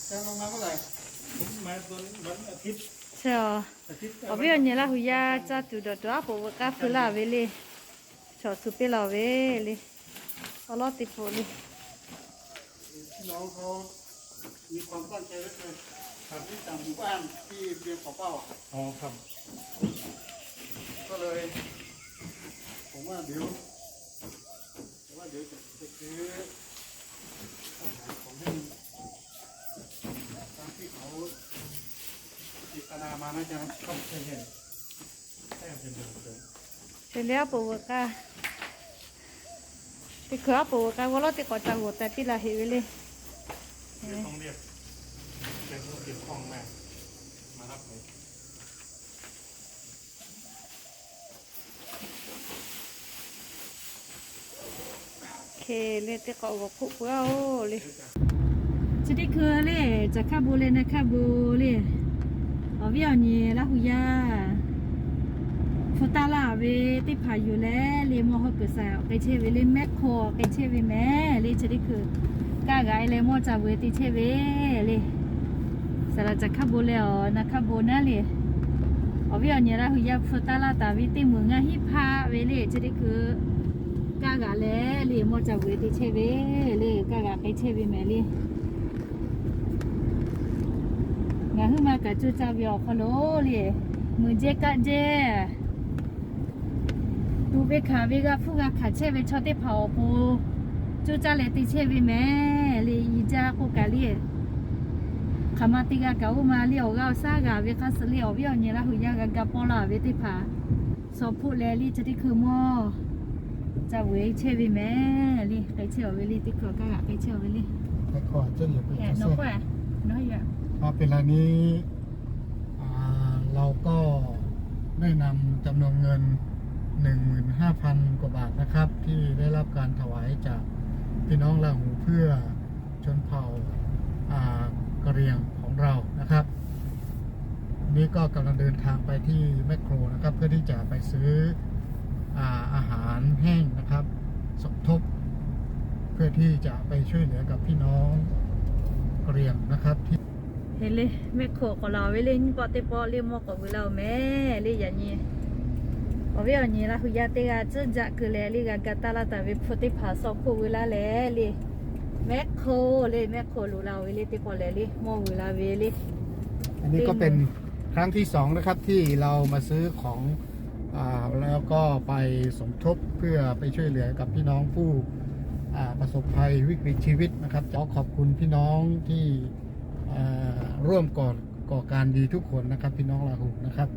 Awˬ viˉ awˬ nyi Laˇ hu yaˇ caˇ tuˬ dawˬ tuˬ aˉ poꞈ veuꞈ k'aˇ hpui laˇ ve le. Chaw shu piˇ laˇ ve le. Awˬ lawn teˇ poꞈ le. ก็เลย ผมว่าเดี๋ยว ผมว่าเดี๋ยวจะไปซื้ออาหารของให้มันตามที่เขาเจตนามานะจ๊ะ Hk'e le aˉ poꞈ veuꞈ k'aˇ, teˇ hkui aˉ poꞈ veuꞈ k'aˇ g'awˇ lawˉ teˇ k'awꞈ ca g'oˍ teh piˇ la heꞈ ve le. Hk'e le teˇ k'awꞈ g'awˬ hk'oˆ peuˬ-oˬ le. Chi teˇ hkui le, caˬ hkaˇ bon leh na hkaˇ bon le. Awˬ viˉ awˬ nyi Laˇ hu yaˇ hpu taˇ laˇ ve teˇ hpaˍ yoˬ leh le, mawˇ hawˉ kuiˬ saiˍ k'ai chehˇ ve le, mehˆ hk'oˆ k'ai chehˇ ve mehˍ le. Chi teˇ hkui kaˇ g'aꞈ e leh mawˇ ca vuiˬ te chehˇ ve le. Saˍ laꞈ caˬ hkaˇ bon leh awˬ na hkaˇ bon naˉ le. Awˬ viˉ awˬ nyi Laˇ hu yaˇ hpu taˇ laˇ taˍ ve teˇ meunˍ ngaˇ hinˉ hpaˆ ve le. Chi teˇ hkui kaˇ g'aꞈ leh le mawˇ ca vuiˬ te chehˇ ve le, kaˇ g'aꞈ k'ai chehˇ ve mehˍ le. Ngaˬ huiˉ ma kaꞈ coˇ caˇ ve awˬ hk'aw lo le, muiˬ jehˇ kaˆ jehˇ tuꞈ ve hkanˍ ve g'a hpfuhˇ g'a hkanˍ chehˇ ve chaw teˇ hpaˍ awˬ pon coˇ caˇ leh te chehˇ ve mehˍ le. I jaˇ k'oˆ kaꞈ le, hk'aˬ ma te g'a kaꞈ oˇ ma le, awˬ g'aˇ awˬ shaˉ g'a ve hk'a suh le, awˬ viˉ awˬ nyi Laˇ hu yaˇ g'a ga pawˇ laˇ ve teˇ hpaˍ shaw hpoˆ leh le, chi teˇ hkui mawˇ ca vuiˬ chehˇ ve mehˍ le. K'ai chehˇ ve le, teˇ hkui kaˇ g'aꞈ k'ai chehˇ ve le. เอาเป็นไรนี้ อ่า เราก็ได้นำจำนวนเงิน หนึ่งหมื่นห้าพัน กว่าบาทนะครับ ที่ได้รับการถวายจากพี่น้องลาหูเพื่อชนเผ่า อ่า กะเหรี่ยงของเรานะครับ นี่ก็กำลังเดินทางไปที่แมคโครนะครับ เพื่อที่จะไปซื้อ อ่า อาหารแห้งนะครับ สมทบ เพื่อที่จะไปช่วยเหลือกับพี่น้องกะเหรี่ยงนะครับ ที่ Hk'e le, mehˆ hk'oˆ k'awꞈ la ve le, nyiˇ pawˆ teˇ pawˆ le mawˇ k'awꞈ vuiˬ la-oˬ mehˍ le. Yaꞈ nyi awˬ viˉ awˬ nyi Laˇ hu yaˇ teˇ g'aˇ tcuhˉ jaˆ keu leh le, g'a ga taˇ laˇ taˍ ve hpu teˇ hpaˍ shaw hpoˆ vuiˬ laˇ leh le, mehˆ hk'oˆ le, mehˆ hk'oˆ loꞈ la-oˬ ve le, teˇ pawˆ lehˬ le mawˇ vuiˬ la ve le. อันนี้ก็เป็นครั้งที่สองนะครับ ที่เรามาซื้อของ อ่า แล้วก็ไปสมทบเพื่อไปช่วยเหลือกับพี่น้องผู้ อ่า ประสบภัยวิกฤตชีวิตนะครับ ขอขอบคุณพี่น้องที่ เอ่อ ร่วมก่อ ก่อการดีทุกคนนะครับ พี่น้องลาหูนะครับ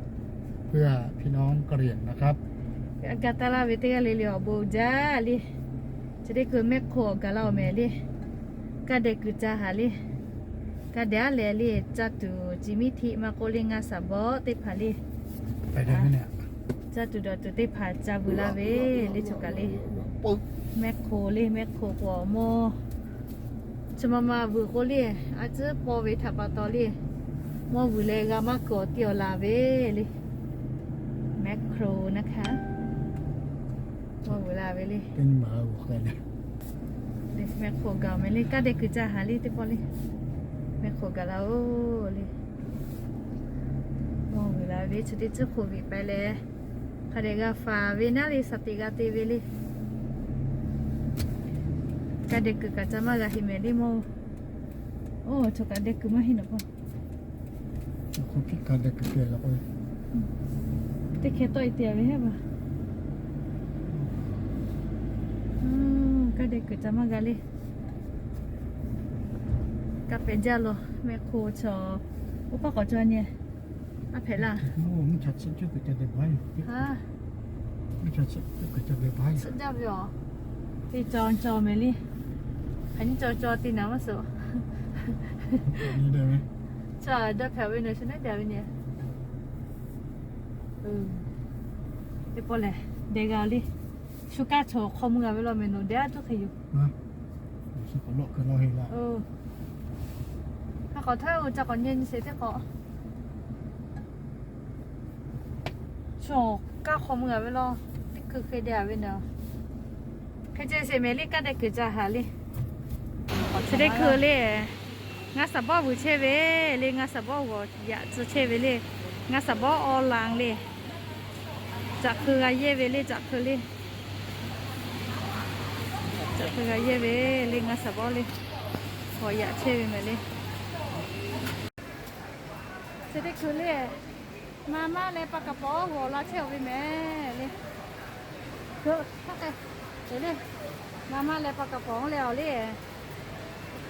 เพื่อพี่น้องกะเหรี่ยงนะครับ G'a ga taˇ laˇ ve teˇ g'aˇ le le awˬ bon jaˇ le. Chi teˇ hkui mehˆ hk'oˆ awˬ gaˬ laˇ-oˬ mehˍ le. Kaˇ dehꞈ kuiˬ ca haˍ le. Kaˇ dehꞈ aˉ lehˬ le, caˇ tuˬ ci miˉ htiˆ maˇ k'oˆ le, ngaˇ saˍ bawˆ teˇ hpaˍ le. Caˇ tuˬ dawˬ tuˬ teˇ hpaˍ ca vuiˬ laˇ ve le, choˬ kaˬ le. Mehˆ hk'oˆ le, mehˆ hk'oˆ k'o mawˇ chi ma ma vuiˬ k'o le, a tcuhˉ paw ve htaꞈ pa taw le, mawˇ vuiˬ leh g'a maˇ kuiˬ awˬ ti awˬ laˬ ve le. Mehˆ hk'oˆ naˉ hkaˇ mawˇ vuiˬ la ve le. Mehˆ hk'oˆ gaˬ mehˍ le, kaˇ dehꞈ kuiˬ ca haˍ le teˇ pawˆ le. Mehˆ hk'oˆ gaˬ la-oˬ le. Mawˇ vuiˬ la ve chi teˇ tcuhˉ hk'oˆ viꞈ paiˍ leh, hk'a dehꞈ g'a faˍ ve naˉ le, shaˍ tiꞈ g'a te ve le. Kaˇ dehꞈ kuiˬ kaꞈ ca maˇ g'a heˆ mehˍ le mawˇ-oˬ. Oˇ, choˬ kaˬ dehꞈ kuiˬ maˇ heˆ nawˬ k'o. Teˇ hkeh tawˆ e te ve heˆ baˬ. Kaˇ dehꞈ kuiˬ ca maˇ g'a le. Kaˇ pehꞈ jaˇ lawˬ, mehˆ hk'oˆ chaw oˇ paˇ k'awꞈ caw nyi. Aˉ hpehꞈ laˇ. Suhˆ jaˇ ve awˬ. Te caw caw mehˍ le. Hk'aˬ nyi caw caw te naˍ maˇ suhˍ. Chaw dawˇ hpehꞈ ve nawˬ shu naˉ daꞈ ve nyi. Teˇ pawˆ lehˬ, deh g'a le. Shu kaˇ chaw hk'aw mui g'a ve law mehˍ nawˬ deh aˉ tuˉ hk'e yoˬ. Aˉ k'awꞈ htawˇ ca k'awꞈ nyi nyi sheˍ teˇ k'awꞈ. Shu kaˇ hk'aw mui g'a ve law, teˇ hkui hk'e deh a ve naˍ. Hk'e ceh sheˍ mehˍ le, kaˇ deh kuiˬ ca haˍ le. Chi teˇ hkui le, Ngaˇ saˍ bawˆ vuiˬ chehˇ ve le, ngaˇ saˍ bawˆ g'awˬ yaꞈ tcuh chehˇ ve le. Ngaˇ saˍ bawˆ awˇ laˬ le. Caꞈ hk'eu g'a yehˇ ve le, caꞈ hk'eu le. Caꞈ hk'eu g'a yehˇ ve le, ngaˇ saˍ bawˆ le. G'awˬ yaꞈ chehˇ ve mehˍ le. Chi teˇ hkui le, ma maˇ leh pa kaˍ pawˍ g'awˬ la chehˇ ve mehˍ le. Hk'e le, ma maˇ leh pa kaˍ pawˍ leh awˬ le,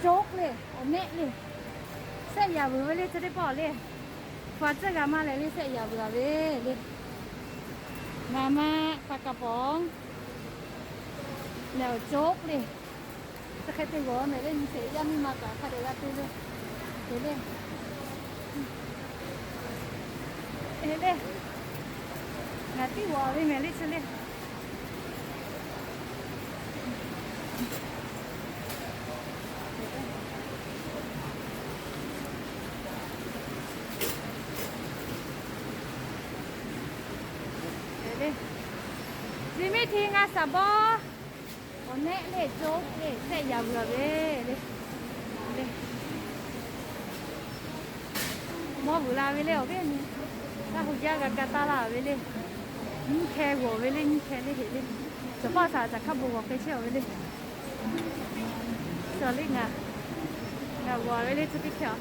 coˉ le, awˬ nehˆ le, sehˆ yaꞈ vuiˬ ve le, chi teˇ pawˆ le. Hpu a tcuhˇ g'a maˇ leh le, sehˆ yaꞈ vuiˬ a ve le. Ma maˇ pa kaˍ pawˍ leh awˬ coˉ le. Chi hk'e te g'awˬ mehˍ le, nyi sheˍ yaˇ miˇ ma kaꞈ hk'a dehꞈ g'a te ve. Te le, te le, ngaˬ tiˉ g'awˬ ve mehˍ le chi le. Te le, chi miˇ hti ngaˇ saˍ bawˆ awˬ nehˆ le, coˉ le, sehˆ yaꞈ vuiˬ a ve le. Mawˇ vuiˬ la ve le, awˬ viˉ nyi. Taˇ hu jaˇ g'a ga taˇ laˇ ve le. Nyiˇ hkeh g'awˬ ve le, nyiˇ hkeh le heꞈ le. Chaw paˇ shaˍ caꞈ hk'a bon g'awˬ hk'e chehˇ a ve le. Suhˍ liˇ ngaˬ, ngaˬ g'awˬ ve le, chi teˇ hkeh a.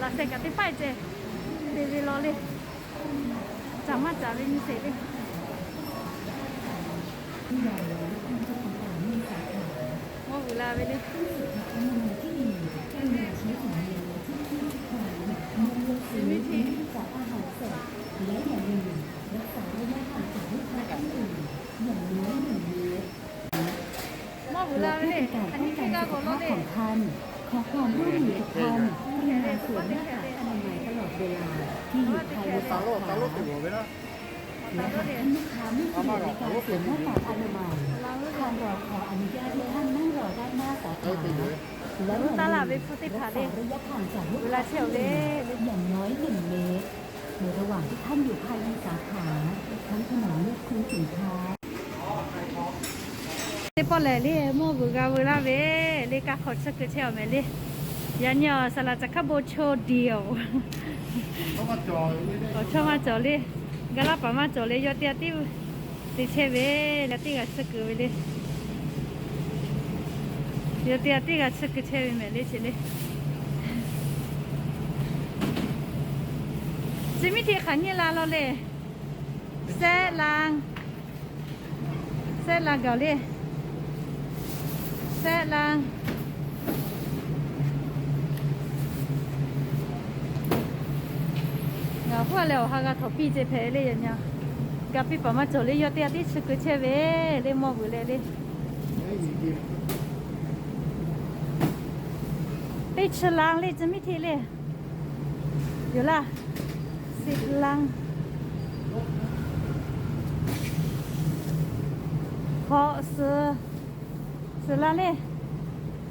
Laꞈ sheh kaꞈ teˇ paiˇ ceh te ve law le. Caˍ maˇ caˍ ve nyi sheˍ le. Mawˇ vuiˬ la ve le. Chi miˇ hti mawˇ vuiˬ la ve le. A nyi hkeh g'a g'awˬ law le. ขอความร่วมมือทุกท่าน ให้นำส่วนหน้ากากอนามัยตลอดเวลาที่อยู่ภายในอาคาร และหากท่านลูกค้าไม่สะดวกในการสวมหน้ากากอนามัย ทางเราขออนุญาตให้ท่านนั่งรอด้านหน้าสาขา และอย่าลืมรักษาระยะห่างจากลูกค้าท่านอื่นอย่างน้อยหนึ่งเมตร ในระหว่างที่ท่านอยู่ภายในสาขา อีกทั้งถนอมลูกค้าสินค้า Teˇ pawˆ lehˬ le, mawˇ vuiˬ g'a veu laˇ ve le, kaˇ hk'awꞈ tsuhˇ keu chehˇ awˬ mehˍ le. Yaꞈ nyi awˬ saˍ laꞈ caꞈ hk'a bon chaw diˬ awˬ, awˬ chaw maˇ cawˬ le. Ga laˇ paˍ maˇ cawˬ le, yawˇ teˇ g'aˇ tiˉ te chehˇ ve, g'a teˇ g'aˇ tsuhˇ keu ve le. Yawˇ teˇ g'aˇ tiˉ g'a tsuhˇ keu chehˇ ve mehˍ le chi le. Chi miˇ hti hk'aˬ nyiˇ la law le. Sehˆ la, sehˆ la gaˬ le. Sehˆ la. Ngaˬ huˉ a leh awˬ ha g'a htawnˍ piˇ ceh hpehꞈ le yaꞈ nyi. Ga piˇ paˍ maˇ cawˬ le, yawˇ teˇ g'aˇ tiˉ tsuhˇ keu chehˇ ve le, mawˇ vuiˬ leh le. Teˇ chi la le, chi miˇ hti le. Yoˬ laˇ, siˍ laˇ, hkawꞈ suhˍ, suhˍ la le.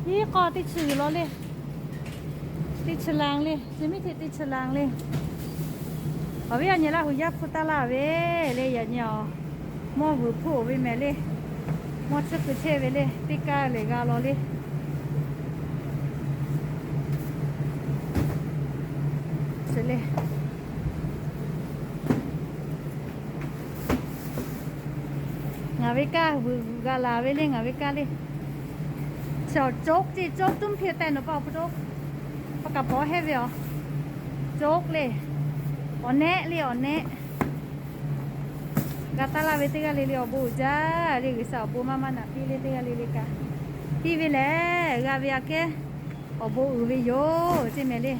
Iˉ k'aw teˇ chi yuˬ law le. Teˇ chi la le, chi miˇ hti teˇ chi la le. Awˬ viˉ awˬ nyi Laˇ hu yaˇ hpu taˇ laˇ ve le yaꞈ nyi awˬ. Mawˇ vuiˬ hpuˇ oˬ ve mehˍ le. Mawˇ tsuhˇ keu chehˇ ve le, teˇ kaˇ lehˬ g'a law le. Ngaˬ ve kaˇ vuiˬ g'a laˬ ve le, ngaˬ ve kaˇ le. Chaw coˉ ceˇ, coˉ tuˉ hpiˇ tehꞈ nawˬ pa awˬ hpu to. Pa kaˍ pawˍ hehˇ ve awˬ. Coˉ le. Awˬ nehˆ le, awˬ nehˆ. G'a taˇ laˇ ve teˇ g'aˇ le le awˬ bon uiˍ jaˇ le, G'uiˬsha awˬ bon maˇ maˇ naꞈ piˇ le teˇ g'aˇ le le kaꞈ. Piˇ ve lehˬ g'a ve aꞈ kehˉ awˬ bon uiˍ ve yoˬ ceˇ mehˍ le.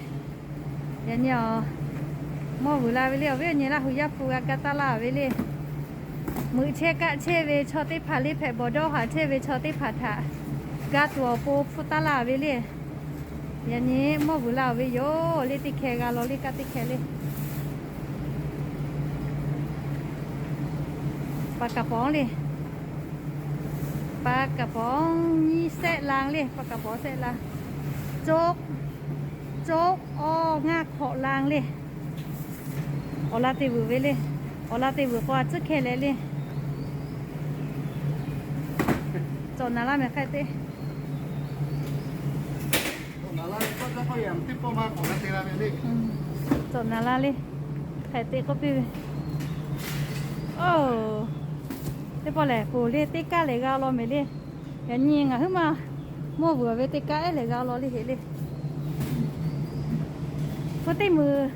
Yaꞈ nyi awˬ mawˇ vuiˬ la ve le, awˬ viˉ awˬ nyi Laˇ hu yaˇ hpu g'a ga taˇ laˇ ve le. Meuꞈ chehˇ kaˆ chehˇ ve chaw teˇ hpaˍ le, hpehꞈ bawˬ dawˇ haˍ chehˇ ve chaw teˇ hpaˍ htaꞈ ga tuˬ awˬ pon hpu taˇ laˇ ve le. Yaꞈ nyi mawˇ vuiˬ la oˬ ve yoˬ le, teˇ hkeh g'a law le, kaˇ teˇ hkeh le. Pa kaˍ pawˍ le. Pa kaˍ pawˍ nyiˇ sehˆ la le, pa kaˍ pawˍ sehˆ la. Coˉ, coˉ awˇ ngaˇ hkawꞈ la le. Awˬ la te vuiˬ ve le. Awˬ la te vuiˬ k'o a tcuhˉ hkeh leh le. Tawꞈ naˍ laˇ mehˍ hk'e te. Tawꞈ naˍ laˇ le. Hk'e te k'oˆ piˇ ve. Oˇ, teˇ pawˆ lehˬ, poˬ le teˇ kaˇ lehˬ g'a law mehˍ le. Yaꞈ nyi ngaˬ huiˉ ma mawˇ vuiˬ ve teˇ kaˇ ehˉ lehˬ g'a law le heˍ le. Hpu teˇ meunˍ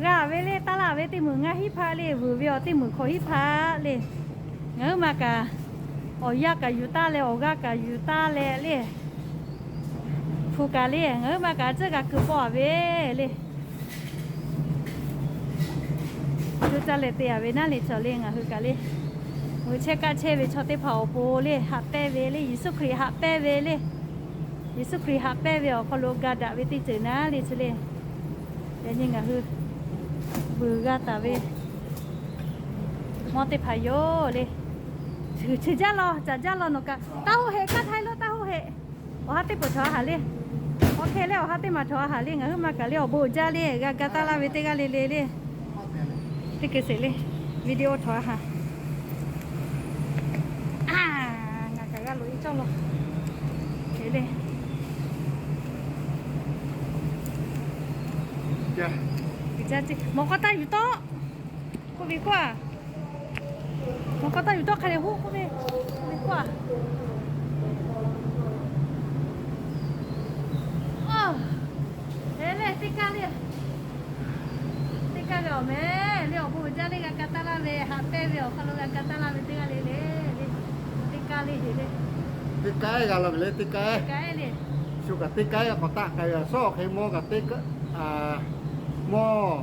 g'a ve le, taˇ laˇ ve teˇ meunˍ ngaˇ hinˉ hpaˆ le, vuiˬ ve awˬ teˇ meunˍ hkawꞈ hinˉ hpaˆ le. Ngaˬ huiˉ ma kaꞈ awˬ yanˇ kaꞈ yuˬ taˇ leh, awˬ g'aˇ kaꞈ yuˬ taˇ leh le. Hpu kaꞈ le, ngaˬ huiˉ ma kaꞈ a tcuhˉ g'a keu pawˆ a ve le. Cuˇ caˇ leh te a ve naˉ le cawˬ le ngaˬ hui kaꞈ le. Meuꞈ chehˇ kaˆ chehˇ ve chaw teˇ hpaˍ awˬ pon le haꞈ pehnˇ ve le, Yeˍsuˆ Hkriꞈ haꞈ pehnˇ ve le. Yeˍsuˆ Hkriꞈ haꞈ pehnˇ ve awˬ hk'aw lo ga daꞈ ve teˇ ceuˬ naˉ le chi le. Yaꞈ nyi ngaˬ hui vuiˬ g'a taˍ ve mawˇ teˇ hpaˍ yoˬ le. Chi jaˇ law, caˬ jaˇ law nawˬ kaꞈ. Taˇ hoˆ heˆ, kaˇ htaˇ lo taˇ hoˆ heˆ. Awˬ ha teˇ peuˬ htawꞈ a haˍ le. Awˬ hkeh leh awˬ ha teˇ maˬ htawꞈ a haˍ le. Ngaˬ huiˉ ma kaꞈ le awˬ bon uiˍ jaˇ le. G'a ga taˇ laˇ ve teˇ g'aˇ le le le. Teˇ hkui sheˍ le. Video htawꞈ a haˍ. Ngaˬ kaꞈ g'a loꞈ e cawˇ law. Heˍ le. Mawˬ k'aw taˇ yuˬ tawˆ k'oˆ ve k'oˆ a. Mawˬ k'aw taˇ yuˬ tawˆ hk'a le hoˆ k'oˆ ve, k'oˆ ve k'oˆ a. Heˍ le, teˇ kaˇ le. Teˇ kaˇ ve awˬ mehˍ le, awˬ bon uiˍ jaˇ le, g'a ka taˇ laˇ ve, haꞈ pehnˇ ve awˬ hk'aw lo g'a ka taˇ laˇ ve teˇ g'aˇ le le. Teˇ kaˇ le heˍ le. Teˇ kaˇ ehˉ g'a law ve le, teˇ kaˇ ehˉ. Teˇ kaˇ ehˉ le. Shu kaꞈ teˇ kaˇ ehˉ k'awꞈ taˆ k'ai ve a, sawˉ hk'e mawˇ kaꞈ teˇ kaˇ, mawˇ,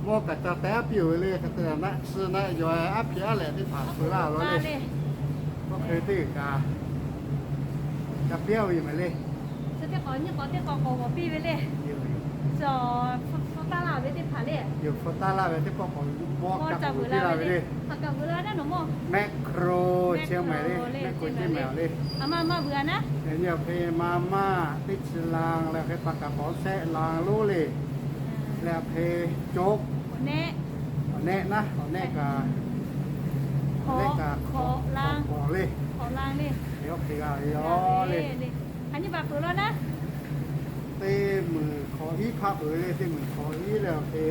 mawˇ kaꞈ ca teh aˉ piˇ-oˬ ve le. Hk'e te naˆ tsuhˇ naˆ yaw aˉ hpiˇ aˉ lehꞈ teˇ hpaˍ peu laˇ law le. K'oˆ hk'e teˇ g'uiˬ kaꞈ ca piˇ-a ve yoˬ mehˍ le. Teˇ k'awꞈ nyiˇ k'awꞈ teˇ k'awꞈ k'awꞈ g'awˬ piˇ ve le. Hpu taˇ laˇ ve teˇ hpaˍ le. Yoˬ, hpu taˇ laˇ ve teˇ pawˆ k'awꞈ mawˇ ca vuiˬ piˇ la ve le. Mehˆ hk'aw lo chehˇ mehˍ le, mehˆ hk'aw chehˇ mehˍ le. A ma ma vuiˬ a naˉ. Yaꞈ nyi awˬ hk'e ma maˇ teˇ chi la leh hk'e pa kaꞈ k'awꞈ shehˆ la lonˉ le. Leh awˬ hk'e cawˇ, awˬ nehˆ naˉ, awˬ nehˆ kaꞈ, awˬ nehˆ kaꞈ k'awꞈ le. Awˬ hk'e g'a ve yoˬ le. Teˇ meunˍ hk'awꞈ hiˉ hpaˆ peuˬ ve le, teˇ meunˍ hk'awꞈ hiˉ leh awˬ hk'e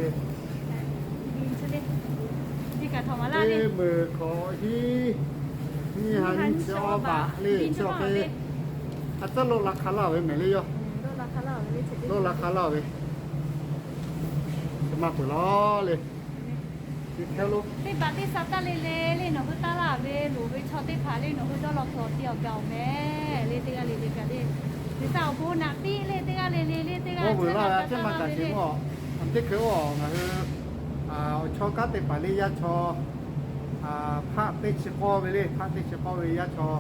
teˇ meunˍ hk'awꞈ hiˉ, nyiˇ ha nyiˇ chi awˇ baꞈ le chi awˬ hk'e, a tcuhˉ loˆ la hk'a laˇ ve mehˍ le yoˬ. Loˆ la hk'a laˇ ve, maˇ peuˬ law le. Teˇ baꞈ teˇ sha taˇ le le le nawˬ hui taˇ laˇ ve loˍ ve chaw teˇ hpaˍ le nawˬ hui dawˇ law hk'awꞈ te awˬ gaˬ awˬ mehˍ le teˇ g'aˇ le le kaꞈ le. G'uiˬsha awˬ bon naꞈ piˇ le teˇ g'aˇ le le le teˇ g'aˇ le le. Teˇ hkui oˬ ngaˬ hui awˬ chaw kanˉ te paˍ le yaˇ chaw hpaˆ teˇ chi k'awˇ ve le, hpaˆ teˇ chi k'awˇ ve yaˇ chaw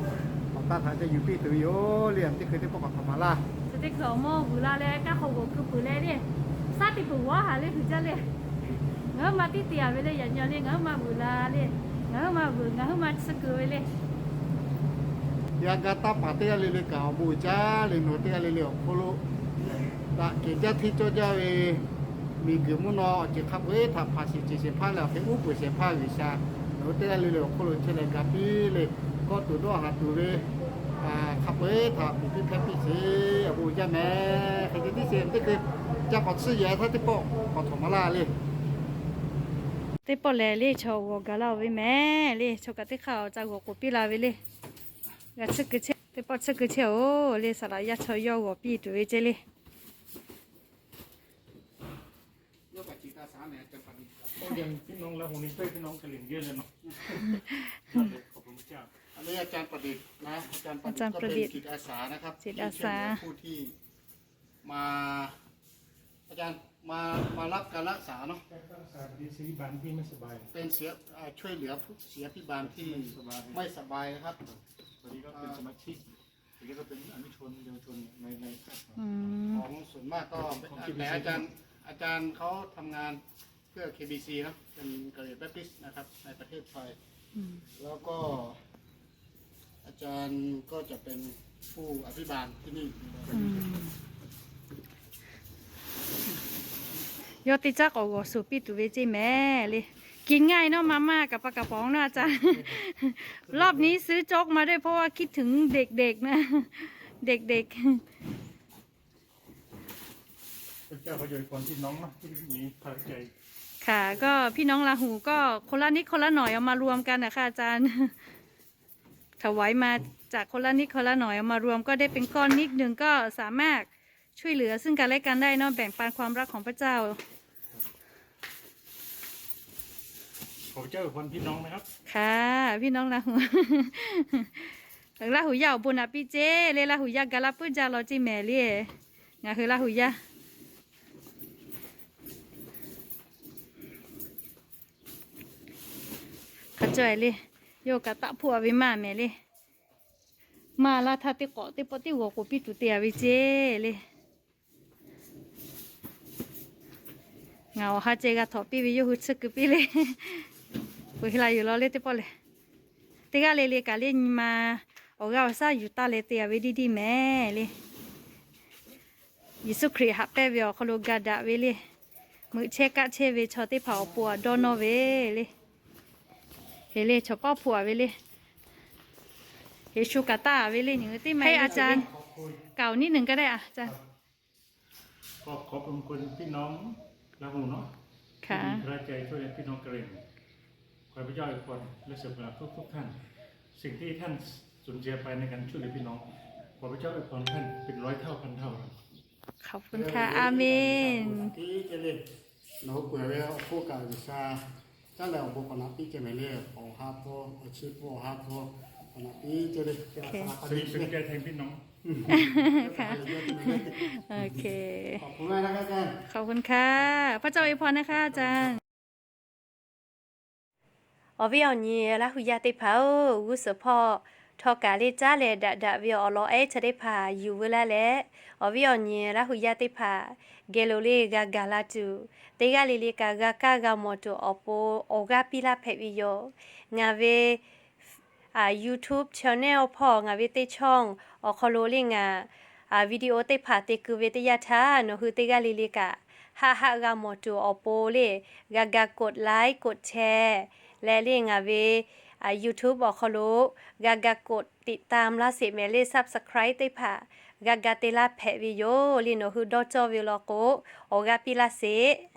awˬ taˇ htaꞈ ca yuˬ piˇ tuˬ ve yoˬ le. Teˇ hkui teˇ pawˆ k'awꞈ hk'aˬ ma laˇ. Chi teˇ hkui awˬ mawˇ vuiˬ la leh kaˇ hk'awꞈ g'awˬ keu peuˬ leh le, shaˉ teˇ peuˬ g'awˬ haˍ le hui jaˇ le. Ngaˬ huiˉ ma tiˉ te a ve le, yaꞈ nyi le ngaˬ huiˉ ma vuiˬ la le. Ngaˬ huiˉ ma vuiˬ, ngaˬ huiˉ ma chi keu ve le. Yaꞈ ga taˇ paˍ teˇ g'aˇ le le kaꞈ awˬ bon uiˍ jaˇ le. Nawˬ teˇ g'aˇ le le awˬ hk'oˆ lo daꞈ kehˬ jaˇ hteˇ cawˇ jaˇ ve miˬguiˬ mvuhˇ naw awˬ ceuˬ hk'a peu-eˬ htaꞈ hpanˍ shiˍ ceˬ shehˍ hpaˇ leh awˬ hk'e uˉ peunˍ shehˍ hpaˇ G'uiˬsha nawˬ hui teˇ g'aˇ le le awˬ hk'oˆ lo chehˇ leh ga piˇ le. Kawˆ tuˬ dawˇ haˍ tuˬ ve hk'a peu-eˬ htaꞈ puˬ piˇ hpehˇ piˇ sheˍ. Awˬ bon uiˍ jaˇ mehˍ. Hk'e te tiˉ sheˍ teˇ hkui ca k'awꞈ tsuhˇ yehˬ htaˇ teˇ pawˆ k'awꞈ htawnˍ ma laˇ le. Teˇ pawˆ lehˬ le chaw g'awˬ gaˬ laˇ-oˬ ve mehˍ le. Chaw kaꞈ teˇ hk'aˇ awˬ ca g'awˬ k'oˍ piˇ la ve le. G'a tsuhˇ keu chehˇ, teˇ pawˆ tsuhˇ keu chehˇ-oˬ le. Saˍ laꞈ yaˇ chaw yawˇ g'awˬ piˇ tuˬ ve ceˇ le. อันนี้อาจารย์ประดิษฐ์นะ อาจารย์ประดิษฐ์ก็เป็นจิตอาสานะครับ ที่ช่วยเหลือผู้ที่มา อาจารย์มา มารับการรักษาเนาะ รักษาเป็นศิริบาลที่ไม่สบาย เป็นเสีย อ่า ช่วยเหลือผู้เสียพิบาลที่ไม่สบายนะครับ ตอนนี้ก็เป็นสมาชิก หรือก็เป็นอนุชนเยาวชนใน ใน ของส่วนมากก็เป็น แต่อาจารย์ อาจารย์เขาทำงานเพื่อ เค บี ซี เนาะ เป็นกะเหรี่ยงแบปติสต์นะครับ ในประเทศไทย แล้วก็ อาจารย์ก็จะเป็นผู้อภิบาลที่นี่ Yawˇ teˇ caˉ k'awꞈ g'awˬ suhˍ piˇ tuˬ ve ceˇ mehˍ le. กินง่ายเนาะ มาม่ากับปลากระป๋องเนาะอาจารย์ รอบนี้ซื้อโจ๊กมาด้วยเพราะว่าคิดถึงเด็กๆนะ เด็กๆ พระเจ้าก็อวยพรพี่น้องเนาะที่มีพระใจ ค่ะ ก็พี่น้องลาหูก็คนละนิดคนละหน่อยเอามารวมกันนะคะอาจารย์ ถวายมาจากคนละนิดคนละหน่อยเอามารวมก็ได้เป็นก้อนนิดหนึ่ง ก็สามารถช่วยเหลือซึ่งกันและกันได้เนาะ แบ่งปันความรักของพระเจ้า ขอพระเจ้าอวยพรพี่น้องนะครับ ค่ะ พี่น้องลาหู ลาหูย่า awˬ bon naꞈ piˇ ceˇ le, Laˇ huˍ yaˇ gaˬ la puiˉ jaˇ law ceˇ mehˍ le. Ngaˬ hui Laˇ huˍ yaˇ hk'a caweh le, yawˇ kaꞈ taˆ hpoˆ a ve maˇ mehˍ le. Maˇ laˇ htaˇ teˇ k'awꞈ teˇ pawˆ teˇ g'awˬ k'oˍ piˇ tuˬ te a ve ceˇ le. Ngaˬ awˬ ha ceh g'a htawnˍ piˇ ve yawˇ hui tsuhˇ keu piˇ le. Peuˬ hk'e la yuˬ law le teˇ pawˆ lehˬ. Teˇ g'aˇ le le kaꞈ le nyi ma awˬ g'aˇ awˬ shaˉ yuˬ taˇ leh te a ve diˇ diˇ mehˍ le. Yeˍsuˆ Hkriꞈ haꞈ pehnˇ ve awˬ hk'aw lo ga daꞈ ve le. Meuꞈ chehˇ kaˆ chehˇ ve chaw teˇ hpaˍ awˬ pon a dawˇ nawˇ ve le. Heˍ le, chaw pawˆ hpoˆ a ve le. Heˍ shu kaꞈ taˇ a ve le, nyi teˇ ma a ca kaoˬ niˉ neˬ ka le a ca ก็ขอบคุณพี่น้องลาหูเนาะ ค่ะ ที่มีพระใจช่วยเหลือพี่น้องกะเหรี่ยง ขอให้พระเจ้าอวยพรและเสริมกำลังทุกๆท่าน สิ่งที่ท่านสูญเสียไปในการช่วยเหลือพี่น้อง ขอพระเจ้าอวยพรท่านเป็นร้อยเท่าพันเท่าครับ ขอบคุณค่ะ อาเมน Nawˬ hui peuˬ ve awˬ hk'oˆ kaꞈ G'uiˬsha caˉ leh awˬ bon k'awꞈ naꞈ piˇ ceh mehˍ le. Awˬ ha hpu, awˬ chi hpu awˬ ha hpu k'awꞈ naꞈ piˇ ceh le. ขอบคุณค่ะ พระเจ้าอวยพรนะคะอาจารย์ Awˬ viˉ awˬ nyi Laˇ huˍ yaˇ teˇ hpaˍ-oˬ, g'uˇ suhˍ hpawˇ htawˇ kaꞈ le caˉ leh daꞈ daꞈ ve awˬ lawn ehˉ chi teˇ hpaˍ yuˬ veu laˇ leh, awˬ viˉ awˬ nyi Laˇ huˍ yaˇ teˇ hpaˍ geh lo le g'a gaˬ la tuˬ, teˇ g'aˇ le le kaꞈ g'a kaˇ g'a mawˬ tuˬ awˬ pon awˬ g'aˇ piˇ laˇ hpehꞈ ve yoˬ. Ngaˬ ve YouTube channel hpawˇ ngaˬ ve teˇ ช่อง awˬ hk'aw lo le ngaˬ video teˇ hpaˍ te keu ve teˇ yanˇ htaˇ, nawˬ hui teˇ g'aˇ le le kaꞈ haˆ haˆ g'a mawˬ tuˬ awˬ pon le g'a ga กดไลค์ กดแชร์ leh le ngaˬ ve YouTube awˬ hk'aw lo g'a ga กดติดตาม laˇ sheˍ mehˍ le subscribe teˇ hpaˍ g'a ga te laˇ hpehꞈ ve yoˬ le. Nawˬ hui dawˇ cawˇ ve law k'o, awˬ g'aˇ piˇ laˇ sheˍ.